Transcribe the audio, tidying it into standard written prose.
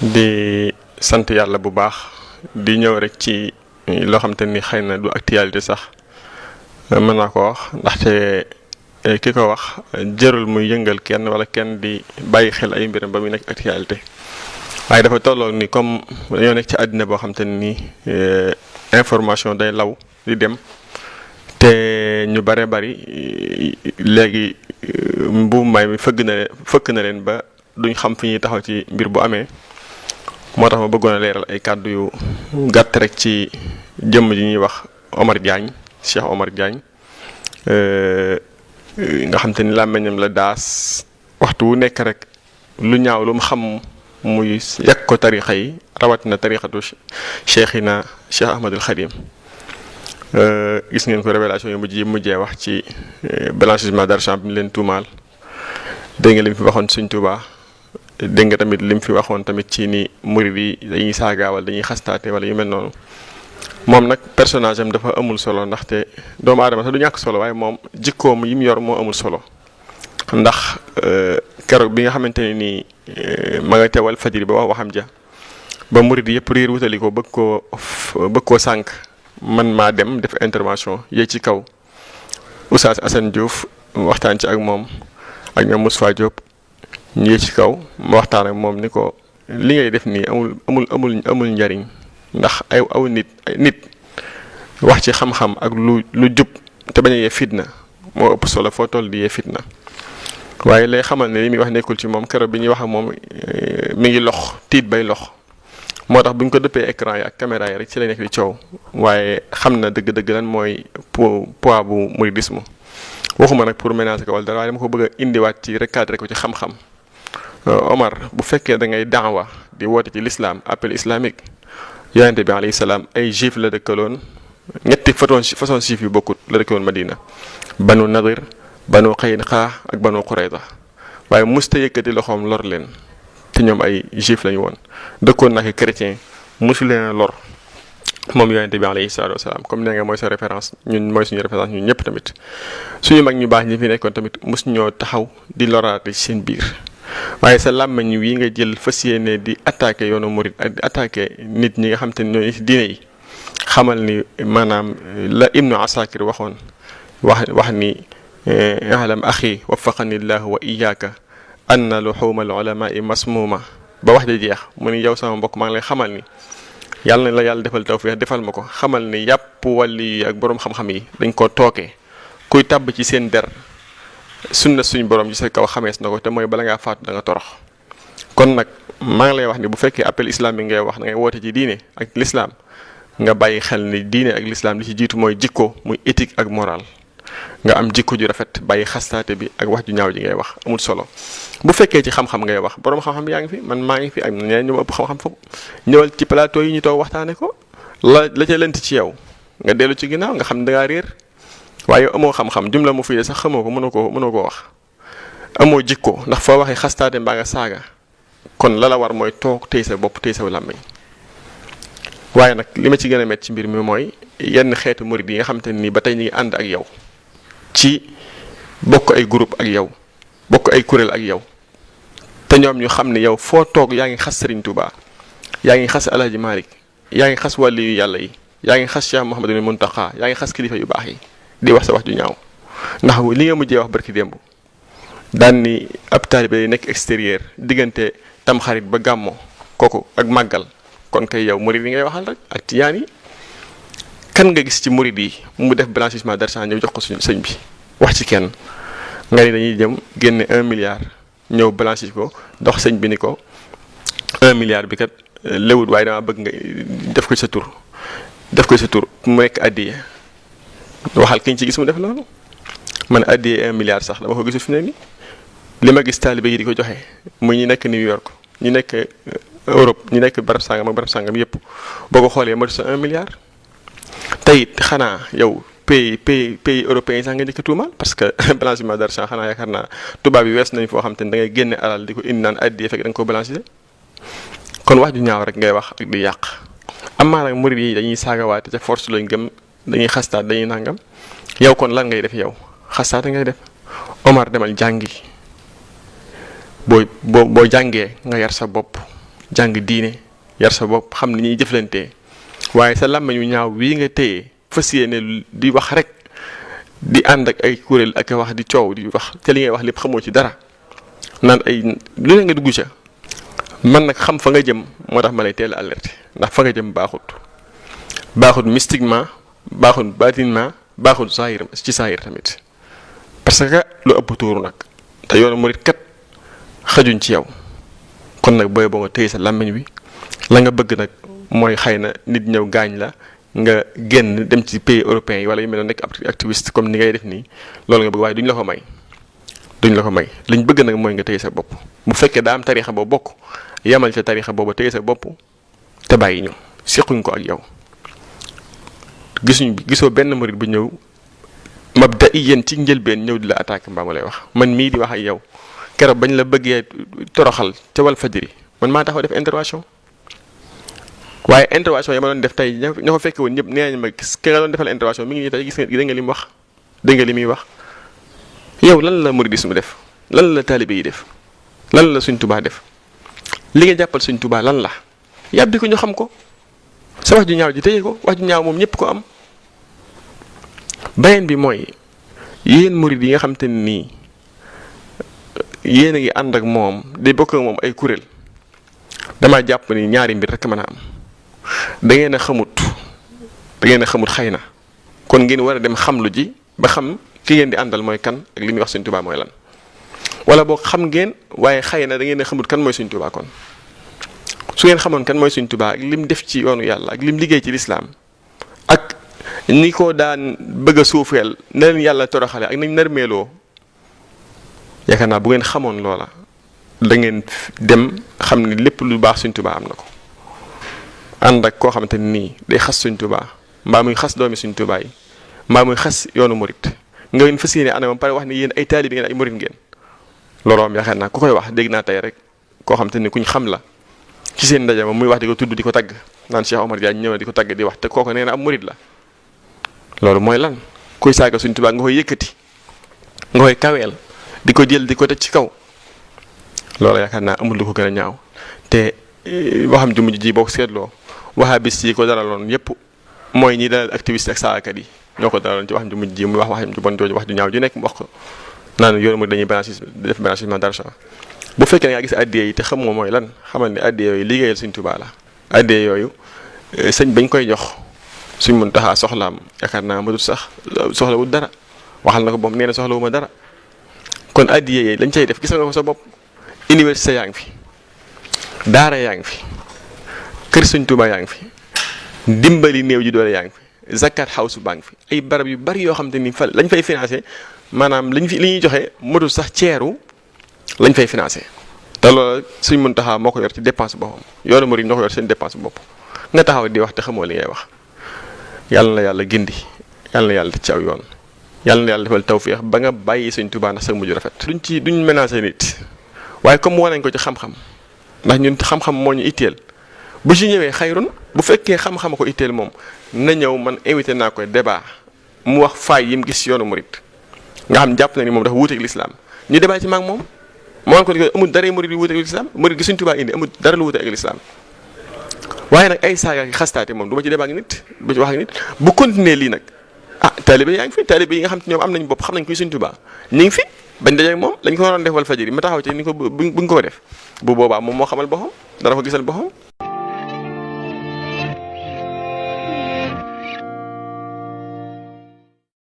di sant yàlla bu baax di ñëw rek ci loo xam te ni xëy na du actualité sax mën naa ko wax ndaxte ki ko wax jërul muy yëngal kenn wala kenn di bàyyi xel ay mbiram ba muy nekk actualité waaye dafa tolloog ni comme dañoo nekk ci àddina boo xam te ni information day law di dem te ñu bare bari léegi mbuum may mi fëkk na leen ba duñ xam fi ñuy taxaw ci mbir bu amee moo tax ma bëggoon a leeral ay kàddu yu gàtt rek ci jëmm ji ñuy wax Omar Diagne Cheikh Omar Diagne nga xam te ni làmmeñam la daas waxtu wu nekk rek lu ñaaw lu mu xam muy yàq ko tarixa yi rawatina tarixatu Cheikhina Cheikh Ahmadul Khadim gis ngeen ko révélation yu mujjee wax ci blanchiment d'argent bi ñu leen tuumaal dégg nga li mu fi waxoon Sëñ Tuubaa dégg nga tamit li mu fi waxoon tamit ci ni murid yi dañuy saaga wala dañuy xastaate wala yu mel noonu moom nag personnage am dafa amul solo ndaxte doomu aadama sax du ñàkk solo waaye moom jikkoom yi mu yor moo amul solo ndax keroog bi nga xamante ne nii ma nga teewal fajiri ba wax waxam ja ba murid yëpp riir wutali ko bëgg koo sànq man maa dem def intervention yéeg ci kaw Oustaz Assane Diouf waxtaan ci ak moom ak ñoom Moustapha Diop ñu yéeg ci kaw ma waxtaan ak moom ni ko li ngay def nii amul njariñ ndax aw nit wax ci xam-xam ak lu jub te bañ a yee fitna moo ëpp solo foo toll di yee fitna waaye lay xamal ne li muy wax nekkul ci moom keroog bi ñuy wax ak moom mi ngi lox tiit bay lox moo tax bu ñu ko dëppee écran yi ak caméra yi rek ci lay nekk di coow waaye xam na dëgg-dëgg lan mooy poids bu mouridisme waxuma nag pour ménager ko wala dara waaye dama ko bëgg a indiwaat ci recadré ko ci xam-xam Omar bu fekkee da ngay daawa di woote ci l'islam appel islamique yonente bi alayhi salaam ay juif la dëkkaloon ñetti façon juif yu bokkut la dëkkaloon Madina banu Nadir banu Qaynuqa ak banu Qurayza waaye musta yëkkati loxoom lor leen te ñoom ay juif lañu woon dëkkoon nag chrétien musu leen a lor moom yonente bi alayhi salaatu wasalaam comme nee nga mooy sa référence ñun mooy suñu référence ñun ñëpp tamit suñu mag ñu baax ñi fi nekkoon tamit mus ñoo taxaw di loraate ci seen biir waaye sa làmmiñ wi nga jël fas yéene di attaqué yoonu murid ak di attaqué nit ñi nga xam te ne ñooy diine yi xamal ni maanaam la Ibnu Asakir waxoon wax ni alam axi waffaqani llahu wa iyyaka anna luxuuma al ulamai masmuuma ba wax ja jeex mu ni yow sama mbokk maa ngi lay xamal ni yàlla na la yàlla defal tawfiix defal ma ko xamal ni yàpp wàlli yi ak boroom xam-xam yi dañ ko tookee kuy tàbb ci seen der sunna suñu borom ci sa kaw xamees na ko te mooy bala ngaa faatu da nga torox kon nag maa ngi lay wax ni bu fekkee appel islam bi ngay wax da ngay woote ci diine ak l'islam nga bàyyi xel ni diine ak l'islam li ci jiitu mooy jikko muy éthique ak moral nga am jikko ju rafet bàyyi xastaate bi ak wax ju ñaaw ji ngay wax amul solo bu fekkee ci xam-xam ngay wax borom xam-xam yaa ngi fi man maa ngi fi ak ñeneen ñu ëpp xam-xam foofu ñëwal ci plateau yi ñu toog waxtaane ko la ca lënt ci yow nga dellu ci ginnaaw nga xam ne da ngaa réer waaye amoo xam-xam jumla mu fii sax xamoo ko mënoo ko wax amoo jikko ndax foo waxee xastaate mbaa nga saaga kon la war mooy toog téy sa bopp téy sa làmmiñ waaye nag li ma ci gën a métti ci mbir mi mooy yenn xeetu murid yi nga xam te ne nii ba tey ñu ngi ànd ak yow ci bokk ay groupe ak yow bokk ay kuréel ak yow te ñoom ñu xam ne yow foo toog yaa ngi xas Serigne Touba yaa ngi xas El Hadj Malick yaa ngi xas wàlli yu yàlla yi yaa ngi xas Cheikh Mouhamadul Mountakha yaa ngi xas kilifa yu baax yi di wax sa wax ju ñaaw ndax li nga mujjee wax barki démb daan ni ab taalibe yi nekk extérieur diggante tamxarit ba gàmmo kooku ak màggal kon kay yow murid yi ngay waxal rek ak tiyaan yi kan nga gis ci murid yi mu def blanchissement d'argent ñëw jox ko suñu sëñ bi wax ci kenn nga ni dañuy jëm génne 1 milliard ñëw blanchir ko dox sëñ bi ni ko 1 milliard bi kat lewut waaye dama bëgg nga def ko sa tur mu nekk addiye waxal ki ñu ci gis mu def loolu man addiye 1 milliard sax dama ko gisu fi ne ni li ma gis taalibe yi di ko joxe muy ñi nekk New York ñi nekk Europe ñi nekk barab sangam ak barab sangam yépp boo ko xoolee ma sa 1 milliard tey xanaa yow pays européens yi sax nga njëkk a tuumaal parce que blanchiment d'argent xanaa yaakaar naa tubaab yi wees nañ foo xam te ne da ngay génne alal di ko indi naan addiye fekk da nga ko blanchir kon wax ju ñaaw rek ngay wax ak di yàq amaa nag murid yi dañuy saagawaate ca force lañ gëm dañuy xastaat dañuy nangam yow kon lan ngay def yow xastaate ngay def Omar demal jàngi boo jàngee nga yar sa bopp jàng diine yar sa bopp xam ni ñuy jëflantee waaye sa làmmiñ wu ñaaw wii nga téye fas yéene di wax rek di ànd ak ay kuréel ak wax di coow di wax te li ngay wax lépp xamoo ci dara naan ay lu ne nga dugg ca man nag xam fa nga jëm moo tax ma lay teel a alerté ndax fa nga jëm baaxut mystiquement baaxut batinement baaxut saahir ci saahir tamit parce que lu ëpp tuuru nag te yoonu murit kat xajuñ ci yow kon nag booy boo nga téye sa làmmiñ wi la nga bëgg nag mooy xëy na nit ñëw gaañ la nga génn dem ci pays européens yi wala yu mel ne nekk activiste comme ni ngay def nii loolu nga bëgg waaye duñ la ko may liñ bëgg nag mooy nga téye sa bopp bu fekkee daa am tariixa boo bokk yamal ca tariixa boobu téye sa bopp te bàyyi ñu sequñ ko ak yow gisoo benn murit bu ñëw mabda yéen ci njëlbeen ñëw di la attaque mbaa ma lay wax man mii di wax ak yow keroog bañ la bëggee toroxal ca wal fajiri man maa taxaw def intervention waaye intervention yi ma doon def tey ña ko fekke woon ñëpp nee nañ ma ki nga doon defal intervention mi ngi nii tey gis nga dégg nga li mu wax dégg nga li muy wax yow lan la muridisme def lan la taalibe yi def lan la Sëñ Tuubaa def li nga jàppal Sëñ Tuubaa lan la yàbbi ko ñu xam ko sa wax ju ñaaw ji téye ko wax ju ñaaw moom ñëpp ko am beneen bi mooy yéen murid yi nga xam te ne nii yéen a ngi ànd ak moom di bokk ak moom ay kuréel dama jàpp ni ñaari mbir rek mën a am da ngeen a xamut xëy na kon ngeen war a dem xamlu ji ba xam ki ngeen di àndal mooy kan ak li muy wax Sëñ Tuubaa mooy lan wala boo xam ngeen waaye xëy na da ngeen a xamut kan mooy Sëñ Tuubaa kon su ngeen xamoon kan mooy Sëñ Tuubaa ak lim def ci yoonu yàlla ak lim liggéey ci lislaam ak ni ko daan bëgg a suufeel na leen yàlla toroxale ak nañ narmeeloo yaakaar naa bu ngeen xamoon loola da ngeen dem xam ni lépp lu baax Sëñ Tuubaa am na ko ànd ak koo xamante ni nii day xas Sëñ Tuubaa mbaa muy xas doomi Sëñ Tuubaa yi mbaa muy xas yoonu murit nga ngeen fas yéene ànd ba pare wax ni yéen ay taalibe ngeen ay murit ngeen loolu am yaakaar naa ku koy wax dégg naa tey rek koo xamante ni kuñ xam la ci seen ndaje ma muy wax di ko tudd di ko tagg naan Cheikh Omar Diagne ñëw na di ko tagg di wax te kooku nee na am murit la loolu mooy lan kuy saaga Sëñ Tuubaa nga koy yëkkati nga koy kaweel di ko jël di ko teg ci kaw loolu yaakaar naa amul lu ko gën a ñaaw te waxam ju mujj ji boo ko seetloo wahabis yi ko daraloon yépp mooy ñi dalal activiste ak saagakat yi ñoo ko dalaloon ci waxam ju mujj ji muy wax ju bon jooju wax ju ñaaw ju nekk mu wax ko naan yoonu mu dañuy def blanchiment d'argent bu fekkee nga gis addiya yi te xamoo mooy lan xamal ne addiya yooyu liggéeyal Sëñ Tuubaa la addiya yooyu sëñ bañ koy jox Sëñ Muntaxaa soxlaam yaakaar naa matut sax soxlawul dara waxal na ko boom nee na soxlawuma dara kon addiya yi lañ cay def gis nga ko sa bopp université yaa ngi fi daara yaa ngi fi kër Sëñ Tuubaa yaa ngi fi dimbali néew ji doole yaa ngi fi zakat house baa ngi fi ay barab yu bari yoo xam te ni fa lañ fay financé maanaam li ñuy joxe matul sax ceeru lañ fay financé te loolu Sëñ Muntaxaa moo ko yor ci dépense boppam yoonu murid ñoo ko yor seen dépense bopp nga taxaw di wax te xamoo li ngay wax yàlla na yàlla gindi yàlla na yàlla ci aw yoon yàlla na yàlla defal tawfiix ba nga bàyyi Sëñ Tuubaa ndax sa mujj rafet. duñ menacé nit waaye comme wane nañ ko ci xam-xam ndax ñun xam-xam moo ñu itteel bu ci ñëwee xayrun bu fekkee xam-xam ko itteel moom na ñëw man invité naa koy débat mu wax faay yi mu gis yoonu murid nga xam jàpp na ni moom dafa wuuteeg lislaam ñu débat ci maag moom moo ko amul dara murid yu wuuteeg lislaam murid gi Sëñ Tuubaa indi amul dara lu wuuteeg lislaam waaye nag ay saaga ak xastaate moom du ma ci débat ak nit du ma ci wax ak nit bu continuer lii nag taalibe yaa ngi fi taalibe yi nga xam te ñoom am nañ bopp xam nañ koy Sëñ Tuubaa ñu ngi fi bañ dajeeg moom lañ ko waroon def wal fajiri ma taxaw ci ni ko buñ ko def bu boobaa moom moo xamal boppam dara ko gisal boppam